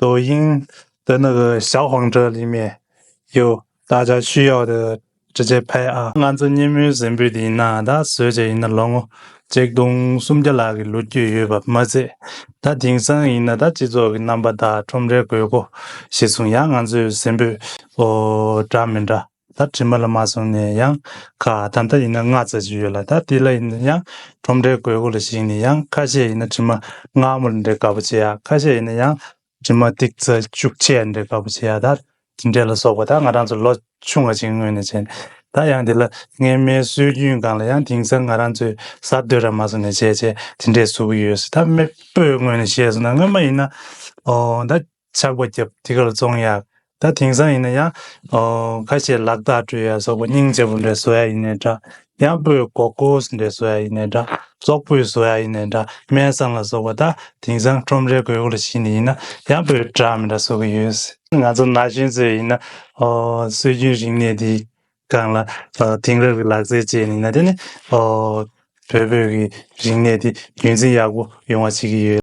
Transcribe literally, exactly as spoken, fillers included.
抖音的那个小黄车里面有大家需要的这些牌啊。 ང་ཚོ་སྙེ་མོའི་ཟིམ་བུ་དེ་ཡིན་ན་ད་བཟོས་བྱས་ཡིན་ན་ལོ་ངོ་ཆིག་སྟོང་སུམ་བརྒྱ་ལྷག་གི་ལོ་རྒྱུས་ཡོད་པ་མ་ཚད། ད་དེང་སང་ཡིན་ན་ད་སྤྱི་ཚོགས་ཀྱི་རྣམ་པ་དང་ཁྲོམ་རའི་དགོས་མཁོ་གཞིར་བཟུང་ཡང་ང་ཚོའི་ཟིམ་བུ་འདྲ་མི་འདྲ། ད་དྲི་མ་ལ་མ་སོང་ནས་ཡང་ཁ་ད་ལྟ་ཡིན་ན་ལྔ་ཙམ་ཞིག་ཡོད་ལ། ད་དེ་ལ་ཡིན་ན་ཡང་ཁྲོམ་རའི་དགོས་མཁོ་ལ་གཞིགས་ནས་ཡང་ཁ་ཤས་ཡིན་ན་དྲི་མ་མངར་མོ་ལ་འདྲ་དགའ་པོ་བྱེད་ཡ། ཁ་ཤས་ཡིན་ན་ཡང་དྲི་མ་ཏིག་ཙམ་ཤུགས་ཆེ་ཡ་འདྲ་དགའ་པོ་བྱེད་ཡ། ད་དེ་འདྲ་ལ་སོགས་པ་ད་ང་རང་ཚོ་ལོ་ཆུང་བ་ཅིག་སྔོན་ནས་བྱས་ནས་ད་ཡང་དེ་ལ་སྔོན་མའི་སྲོལ་རྒྱུན་སྒང་ལ་ཡང་དེང་སང་ང་རང་ཚོས་གཟའ་སྟོད་ར་མ་སོང་ནས་བྱས་བྱས་དེ་འདྲས་བཟོ་གི་ཡོད། ད་མེ་སྤོས་ངོས་ནས་བཤད་སོང་ན་སྔོན་མ་ཡིན་ན་ཨོ་ད་ཇག་པ་རྒྱབ་དེ་ག་ལ་བཙོང་ཡག་ད་དེང་སང་ཡིན་ན་ཡང་ཨོ་ཁ་ཤས་ལག་རྟགས་སྤྲོད་ཡ་སོགས་པ་སྙིང་རྗེ་པོ་འདྲ་བཟོ་ཡ་ཡིན་ནའི་འདྲ། ཡང་སྤོས་གོ་གོས་འདྲ་བཟོ་ཡ་ཡིན་ནའི་འདྲ། བཙོག་སྤོས་བཟོ་ཡ་ཡིན་ནའི་འདྲ། སྨན་བསང་ལ་སོགས་པ་ད་དེང་སང་ཁྲོམ་རའི་དགོས་མཁོ་ལ་གཞིགས་ནས་ཡིན་ན་ཡང་སྤོས་འདྲ་མི་འདྲ་བཟོ་གི་ཡོད། ང་ཚོ་ན་གཞོན་ཚོས་ཡིན་ན་ཨོ་སྲོལ་རྒྱུན་རིག་གནས་དེ་སྒང་ལ་ཨོ་དེང་རབས་ཀྱི་ལག་རྩལ་སྤྱད་ནས་ཡིན་ན་དེ་ནི་ཨོ་བོད་བོད་ཀྱི་རིག་གནས་དེ་རྒྱུན་འཛིན་ཡག་པོ་ཡོང་བ་བྱེད་ཀྱི་ཡོད།